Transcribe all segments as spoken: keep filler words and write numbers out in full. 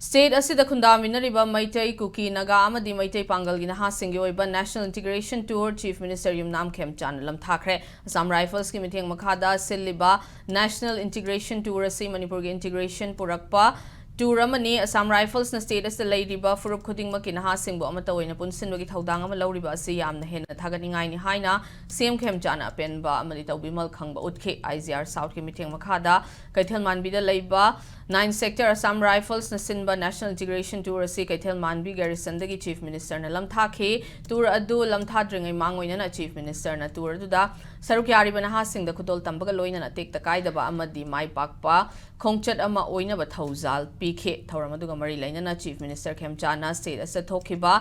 State ꯑꯁꯤꯗ ꯈꯨꯟꯗꯥꯃꯤꯟꯅꯔꯤꯕ ꯃꯩꯇꯩ, ꯀꯨꯀꯤ, ꯅꯥꯒꯥ ꯑꯃꯗꯤ ꯃꯩꯇꯩ ꯄꯥꯡꯒꯜꯒꯤ ꯅꯍꯥꯁꯤꯡꯒꯤ ꯑꯣꯏꯕ National Integration Tour Chief Minister ꯌꯨꯝꯅꯥꯝ ꯈꯦꯝꯆꯥꯟꯅ ꯂꯝꯊꯥꯈ꯭ꯔꯦ꯫ Assam Riflesꯀꯤ ꯃꯤꯠꯌꯦꯡ ꯃꯈꯥꯗ ꯁꯤꯜꯂꯤꯕ National Integration Tour ꯑꯁꯤ ꯃꯅꯤꯄꯨꯔꯒꯤ integration ꯄꯨꯔꯛꯄ tour ꯑꯃꯅꯤ꯫ Assam Riflesꯅ state ꯑꯁꯤꯗ ꯂꯩꯔꯤꯕ ꯐꯨꯔꯨꯞ ꯈꯨꯗꯤꯡꯃꯛꯀꯤ ꯅꯍꯥꯁꯤꯡꯕꯨ ꯑꯃꯠꯇ ꯑꯣꯏꯅ ꯄꯨꯟꯁꯤꯟꯕꯒꯤ ꯊꯧꯗꯥꯡ ꯑꯃ ꯂꯧꯔꯤꯕ ꯑꯁꯤ ꯌꯥꯝꯅ ꯍꯦꯟꯅ ꯊꯥꯒꯠꯅꯤꯡꯉꯥꯏꯅꯤ ꯍꯥꯏꯅ ꯁꯤ ꯑꯦꯝ ꯈꯦꯝꯆꯥꯟꯅ ꯑꯄꯦꯟꯕ ꯑꯃꯗꯤ ꯇꯧꯕꯤꯃꯜ ꯈꯪꯕ ꯎꯠꯈꯤ꯫ I G R Southꯀꯤ ꯃꯤꯠꯌꯦꯡ ꯃꯈꯥꯗ ꯀꯩꯊꯦꯜ ꯃꯥꯟꯕꯤꯗ ꯂꯩꯕ Ninth Sector Assam Riflesꯅ ꯁꯤꯟꯕ National Integration Tour ꯑꯁꯤ ꯀꯩꯊꯦꯜ ꯃꯥꯟꯕꯤ garrisonꯗꯒꯤ Chief Ministerꯅ ꯂꯝꯊꯥꯈꯤ꯫ Tour ꯑꯗꯨ ꯂꯝꯊꯥꯗ꯭ꯔꯤꯉꯩ ꯃꯥꯡꯑꯣꯏꯅꯅ Chief Ministerꯅ tour ꯑꯗꯨꯗ ꯁꯔꯨꯛ ꯌꯥꯔꯤꯕ ꯅꯍꯥꯁꯤꯡꯗ ꯈꯨꯗꯣꯜ ꯇꯝꯕꯒ ꯂꯣꯏꯅꯅ ꯇꯦꯛꯇ ꯀꯥꯏꯗꯕ ꯑꯃꯗꯤ ꯃꯥꯏ ꯄꯥꯛꯄ ꯈꯣꯡꯆꯠ ꯑꯃ ꯑꯣꯏꯅꯕ ꯊꯧꯖꯥꯜ ꯄꯤꯈꯤ꯫ ꯊꯧꯔꯝ ꯑꯗꯨꯒ ꯃꯔꯤ ꯂꯩꯅꯅ Chief Minister ꯈꯦꯝꯆꯥꯟꯅ state ꯑꯁꯤꯗ ꯊꯣꯛꯈꯤꯕ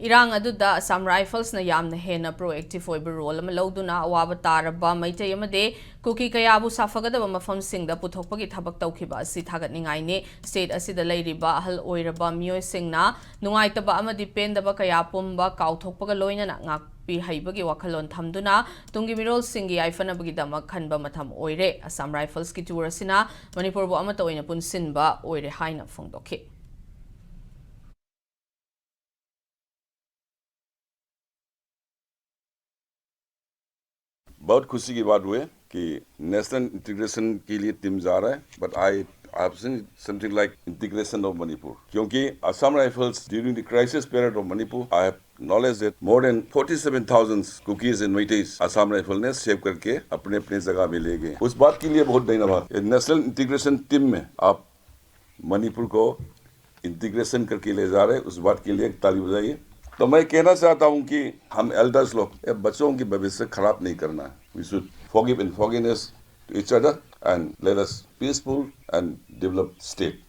ꯏꯔꯥꯡ ꯑꯗꯨꯗ Assam Riflesꯅ ꯌꯥꯝꯅ ꯍꯦꯟꯅ proactive ꯑꯣꯏꯕ role ꯑꯃ ꯂꯧꯗꯨꯅ ꯑꯋꯥꯕ ꯇꯥꯔꯕ ꯃꯩꯇꯩ ꯑꯃꯗꯤ ꯀꯨꯀꯤ ꯀꯌꯥꯕꯨ ꯁꯥꯐꯒꯗꯕ ꯃꯐꯝꯁꯤꯡꯗ ꯄꯨꯊꯣꯛꯄꯒꯤ ꯊꯕꯛ ꯇꯧꯈꯤꯕ ꯑꯁꯤ ꯊꯥꯒꯠꯅꯤꯡꯉꯥꯏꯅꯤ꯫ State ꯑꯁꯤꯗ ꯂꯩꯔꯤꯕ ꯑꯍꯜ ꯑꯣꯏꯔꯕ ꯃꯤꯑꯣꯏꯁꯤꯡꯅ ꯅꯨꯡꯉꯥꯏꯇꯕ ꯑꯃꯗꯤ ꯄꯦꯟꯗꯕ ꯀꯌꯥ ꯄꯨꯝꯕ ꯀꯥꯎꯊꯣꯛꯄꯒ ꯂꯣꯏꯅꯅ ꯉꯥꯛꯄꯤ ꯍꯩꯕꯒꯤ ꯋꯥꯈꯜꯂꯣꯟ ꯊꯝꯗꯨꯅ ꯇꯨꯡꯒꯤ ꯃꯤꯔꯣꯜꯁꯤꯡꯒꯤ ꯌꯥꯏꯐꯅꯕꯒꯤꯗꯃꯛ ꯈꯟꯕ ꯃꯇꯝ ꯑꯣꯏꯔꯦ꯫ Assam Riflesꯀꯤ tour ꯑꯁꯤꯅ ꯃꯅꯤꯄꯨꯔꯕꯨ ꯑꯃꯠꯇ ꯑꯣꯏꯅ ꯄꯨꯟꯁꯤꯟꯕ ꯑꯣꯏꯔꯦ ꯍꯥꯏꯅ ꯐꯣꯡꯗꯣꯛꯈꯤ꯫ बहुत खुशी की बात हुई कि नेशनल इंटीग्रेशन के लिए टीम जा रहा है, but I have seen something like integration of Manipur, क्योंकि Assam Rifles during the crisis period of Manipur, I have knowledge that more than forty seven thousand Kukis and Meiteis Assam Rifle ने save करके अपने अपने जगह में ले गए। उस बात के लिए बहुत धन्यवाद। नेशनल इंटीग्रेशन टीम में आप मणिपुर को इंटीग्रेशन करके ले जा रहे हैं, उस बात के लिए एक ताली बजाइए। तो मैं कहना चाहता हूं कि हम एल्डर्स लोग ये बच्चों की भविष्य खराब नहीं करना है। We should forgive and forgiveness to each other and let us peaceful and developed state.